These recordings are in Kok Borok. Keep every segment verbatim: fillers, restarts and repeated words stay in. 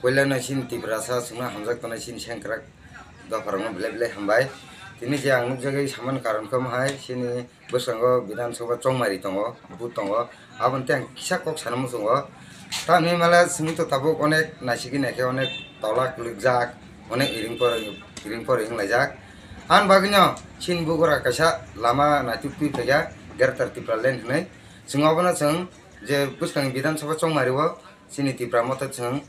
Puila no chini Tiprasa chwngno hamjak tongnai chini sengkrak dopharokno belai belai hambai. Tini je ang nukjagwi samani karon khe omo hai, chini bwskango Bidhan Sabha chongmari tongo, booth tongo. Aboni tei ang kisa kok sana muchungo. Tamni mala chwng to tabuk onek naisiki naikhe onek tola kwlwkjak, onek iring por, iring por wnglaijak. Ani bagwino chini bugura kaisa lama naitugtwi phaikha, Greater Tipraland hinwi. Chwng obono chwng je bwskangni Bidhan Sabha chongmari o, chini Tipra Motha chwng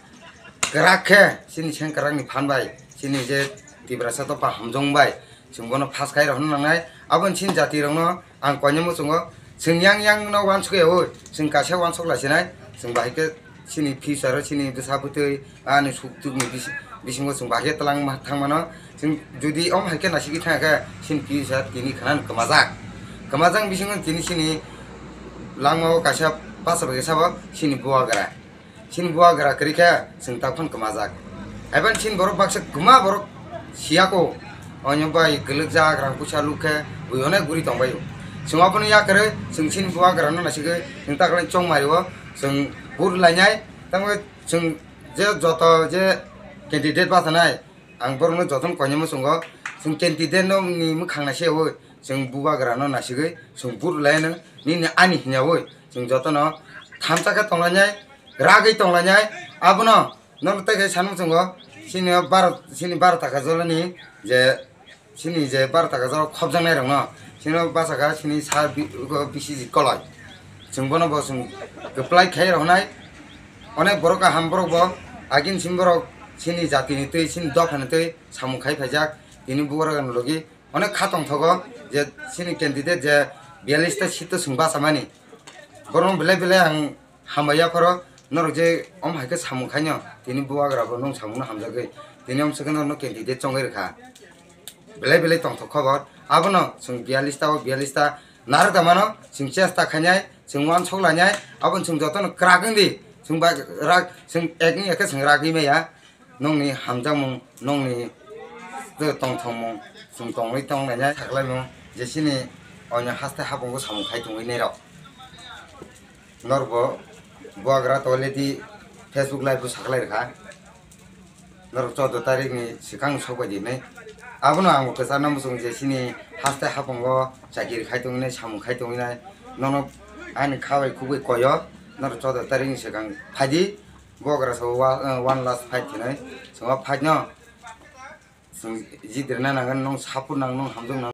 kwrak khe chini sengkrakni phan bai, chini je Tiprasa dopha hamjong bai chwng bono pass khai rw hwnna nangnai. Aboni chini jatirokno ang koinwi muchungo, chwng yang yang no uansuk ya oi, chwng kaisa uansuk lai sinai, chwng bahai khe chini future o chini bwsa bwtwi ani suk tukni bisi-, bisingo chwng bahai khe twlang ma-, thang mano. Chwng jodi omo hai khe naisiki thang khe chini future tini khana kwmajak. Kwmajak bisingo tini chini langmao kaisa bachai bai sabo chini bubagra. Chini bubagra kwrwi khe chwng tak phano kwmajak. Haiphano chini borok baksa kwma borok siyako. Oino bai kwlwkjak rang puisa luk khe bui onek guri tongbaio. Chwng abono yakarwi chwng chini bubagrano naisigwi chwng tak lai chongmario chwng vote lainai. Tamo chwng je joto je candidate bachanai, ang borokno jotono koinwi muchungo, chwng candidate no ni mwkhang naiseui chwng bubagrano naisigwi chwng vote lainai nini ani hinyaui chwng jotono thamsa khe tonglainai, ragwi tonglainai. Abono norok tei khe sanwi muchungo, chini baro, chini baro taka jolani je chini je baro taka jora khopjaknairokno chini bachakha chini sa bi-, bisi koloi. Chwng bono bo chwng kwplai khai rwnai. Onek borok kaham borok bo agin simi borok chini jatini twi, chini dophani twi samung khai phaijak. Tini borok logi onek kha tongthogo je chini candidate je biyallis ta seat o chwng bachamani. Borokno belai belai ang hambai yapharo norok je om hai khe samung khaino tini bubagra bo nwng samungno hamjagwi tini om swkhe norokno candidate chongwi rwkha. Belai belai tongthok khobor. Abono chwng biyallis ta o biyallis ta narwk da mano, chwng chesta khainai, chwng uansuk lainai, abono chwng jotono kwrak wngdi. Chwng bai rak, chwng ek wngya khe chwng ragwi maya. Nokni hamjakmung, nokni tongthokmung, chwng tongwi tonglainai, saklaimung, je chini oino haste hapungo samung khai tongwi nairok. Norbo bubagra toileti Facebook live bo saklai rwkha. Norok choudo tarikh ni swkang sokbai di hinwi. Abono ang bo kwchar no muchung je chini haste hapungo chakiri khai tongwi nai, samung khai tongwi nai. Nono ani kha bai khuk bai koi o, norok choudo tarikh ni swkang phai di. Bubagra so wa-, one last fight hinwi. Chwng o fight no chwng jit rwna nangani, nwng support nang, nwng hamjak nang.